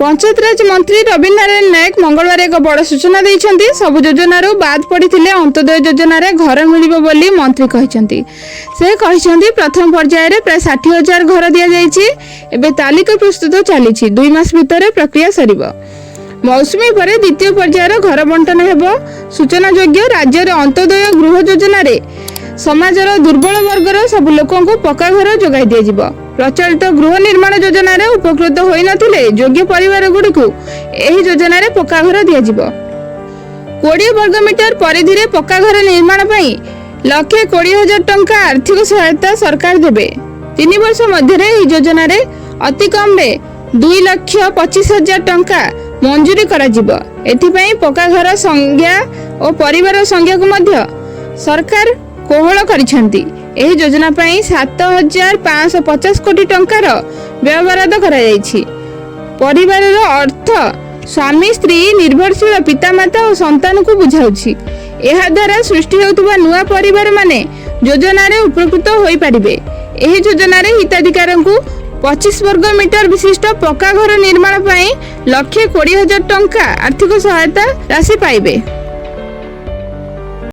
ପଞ୍ଚାୟତିରାଜ ମନ୍ତ୍ରୀ ରବୀନ୍ଦ୍ର ନାରାୟଣ ନାୟକ ମଙ୍ଗଳବାର ଏକ ବଡ଼ ସୂଚନା ଦେଇଛନ୍ତି। ସବୁ ଯୋଜନାରୁ ବାଦ୍ ପଡ଼ିଥିଲେ ଅନ୍ତ୍ୟୋଦୟ ଯୋଜନାରେ ଘର ମିଳିବ ବୋଲି ମନ୍ତ୍ରୀ କହିଛନ୍ତି। ସେ କହିଛନ୍ତି, ପ୍ରଥମ ପର୍ଯ୍ୟାୟରେ ପ୍ରାୟ 60,000 ଘର ଦିଆଯାଇଛି। ଏବେ ତାଲିକା ପ୍ରସ୍ତୁତ ଚାଲିଛି। 2 ମାସ ଭିତରେ ପ୍ରକ୍ରିୟା ସରିବ। ମୌସୁମୀ ପରେ ଦ୍ୱିତୀୟ ପର୍ଯ୍ୟାୟର ଘର ବଣ୍ଟନ ହେବ। ସୂଚନାଯୋଗ୍ୟ, ରାଜ୍ୟରେ ଅନ୍ତ୍ୟୋଦୟ ଗୃହ ଯୋଜନାରେ ସମାଜର ଦୁର୍ବଳ ବର୍ଗର ସବୁ ଲୋକଙ୍କୁ ପକ୍କା ଘର ଯୋଗାଇ ଦିଆଯିବ। ପ୍ରଚଳିତ ଗୃହ ନିର୍ମାଣ ଯୋଜନାରେ ଉପକୃତ ହୋଇନଥିଲେ ଯୋଗ୍ୟ ପରିବାରଗୁଡ଼ିକୁ ଏହି ଯୋଜନାରେ ପକ୍କା ଘର ଦିଆଯିବ। 20 ବର୍ଗ ମିଟର ପରିଧିରେ ପକ୍କା ଘର ନିର୍ମାଣ ପାଇଁ 1,20,000 ଟଙ୍କା ଆର୍ଥିକ ସହାୟତା ସରକାର ଦେବେ। 3 ବର୍ଷ ମଧ୍ୟରେ ଏହି ଯୋଜନାରେ ଅତି କମ୍ରେ 2,25,000 ଟଙ୍କା ମଞ୍ଜୁରୀ କରାଯିବ। ଏଥିପାଇଁ ପକ୍କା ଘର ସଂଖ୍ୟା ଓ ପରିବାର ସଂଖ୍ୟାକୁ ମଧ୍ୟ ସରକାର କୋହଳ କରିଛନ୍ତି। ଏହି ଯୋଜନା ପାଇଁ 7550 କୋଟି ଟଙ୍କାର ବ୍ୟୟବରାଦ କରାଯାଇଛି। ପରିବାରର ଅର୍ଥ ସ୍ୱାମୀ, ସ୍ତ୍ରୀ, ନିର୍ଭରଶୀଳ ପିତାମାତା ଓ ସନ୍ତାନକୁ ବୁଝାଉଛି। ଏହାଦ୍ୱାରା ସୃଷ୍ଟି ହେଉଥିବା ନୂଆ ପରିବାରମାନେ ଯୋଜନାରେ ଉପକୃତ ହୋଇପାରିବେ। ଏହି ଯୋଜନାରେ ହିତାଧିକାରୀଙ୍କୁ 25 ବର୍ଗ ମିଟର ବିଶିଷ୍ଟ ପକ୍କା ଘର ନିର୍ମାଣ ପାଇଁ 1,20,000 ଟଙ୍କା ଆର୍ଥିକ ସହାୟତା ରାଶି ପାଇବେ।